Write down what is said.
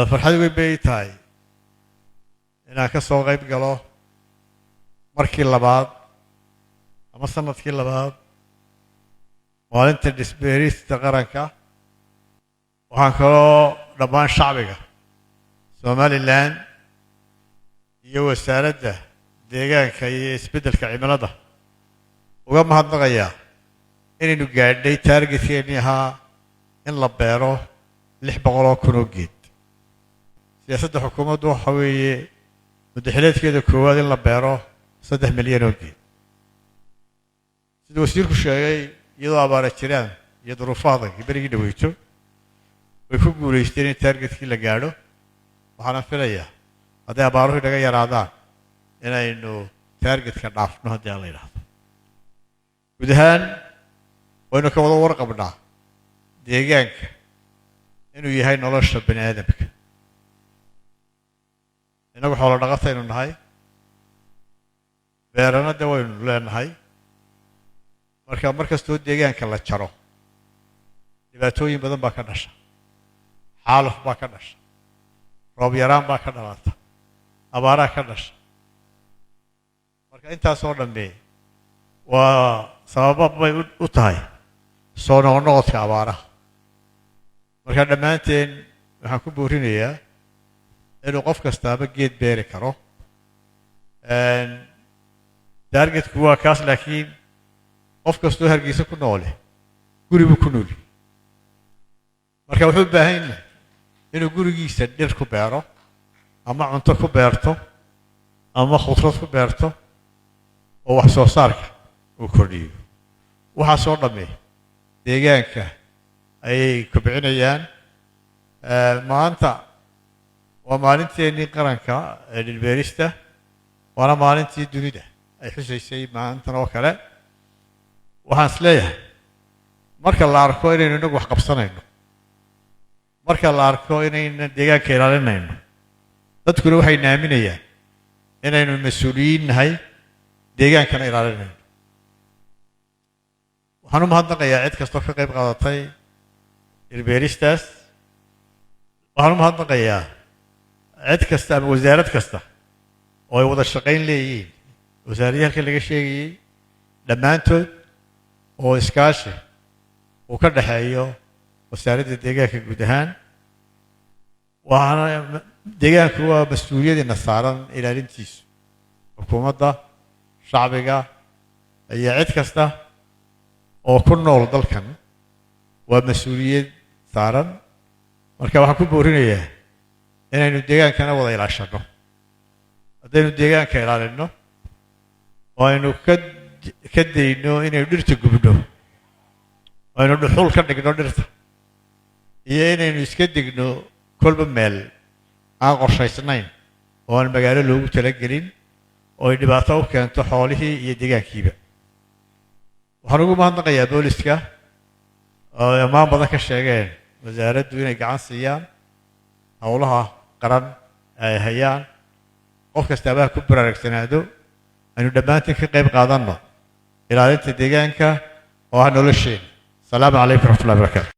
Farxad weyn bay tahay inaan ka soo qayb galo markii labaad ama sanadkii labaad maalinta dhir-beerista qaranka. Waxaan kaloo dhammaan shacbiga Somaliland iyo Wasaaradda Deegaanka iyo Isbeddelka Cimilada uga mahadnaqayaa inaynu gaadhnay target-keennii ahaa in la beero 600,000 oo geed. Siyaasadda xukuumaddu waxa weeye muddaxileedkeeda koowaad in la beero 3 milyan oo geed. Siduu wasiirku sheegay, iyadoo abaara jiraan iyo duruufo adag berigii dhaweyto, way ku guulaysteen in target-kii la gaadho. Waxaana filayaa hadday abaaruhu inaga yaraadaan inaynu target-ka dhaafno, haddii aan la yidhaahdo. Guud ahaan waynu ka wada warqabnaa deegaanka inuu yahay nolosha bani aadamka. Innagu xoolo dhaqataynu nahay, beerana de waynu leenahay. Marka mar kastoo deegaanka la jaro, dhibaatooyin badan baa ka dhasha, xaaluf baa ka dhasha, roob yaraan baa ka dhalata, abaaraa ka dhasha. Marka intaasoo dhamme waa sababa bay u tahay soo noqnoqodka abaaraha. Marka dhammaanteen waxaan ku boorinayaa inuu qof kastaaba geed beeri karo. Target-ku waa kaas, laakiin qof kastoo Hargeysa ku noole guri buu ku nooli. Marka wuxuu u baahan yahay inuu gurigiisa dhir ku beero, ama cunto ku beerto, ama khudrad ku beerto, oo wax soo saarka uu kordhiyo. Waxaasoo dhamme deegaanka ayay kobcinayaan. Maanta waa maalinteennii qaranka ee dhirbeerista, waana maalintii dunida ay xusaysay maalintan oo kale. Waxaan is leeyahay, marka la arko inaynu inagu wax qabsanayno, marka la arko inayna deegaanka ilaalinayno, dadkuna waxay aaminayaan inaynu mas-uuliyiin nahay, deegaankana ilaalinayno. Waxaan u mahadnaqayaa cid kastoo ka qayb qaadatay dhirbeeristaas. Waxaan u mahadnaqayaa cid kasta ama wasaarad kasta oo ay wada shaqayn leeyihiin wasaaradihii halkan laga sheegayey dhammaantood, oo iskaashi uu ka dhexeeyo Wasaaradda Deegaanka guud ahaan. Waxaana deegaanku waa mas-uuliyadiina saaran ilaalintiisu, xukuumadda, shacbiga iyo cid kasta oo ku nool dalkan waa mas-uuliyad saaran. Marka waxaan ku boorinayaa inaynu deegaankana wada ilaashano. Haddaynu deegaanka ilaalinno oo aynu ka dayno inaynu dhirta gubno oo aynu dhuxul ka dhigno dhirta, iyo inaynu iska degno kolba meel aan qorshaysnayn oo aan magaalo loogu talagelin, oo ay dhibaato u keento xoolihii iyo deegaankiiba. Waxaan ugu mahadnaqayaa booliska oo ay ammaan badan ka sheegeen wasaaraddu inay gacan siiyaan howlaha qaran ay hayaan. Qof kastaaba ha ku baraarugsanaado, aynu dhammaantiin ka qayb qaadanno ilaalinta deegaanka oo ah nolosheena. Asalaamu calaykum waraxmatullahi barakaatu.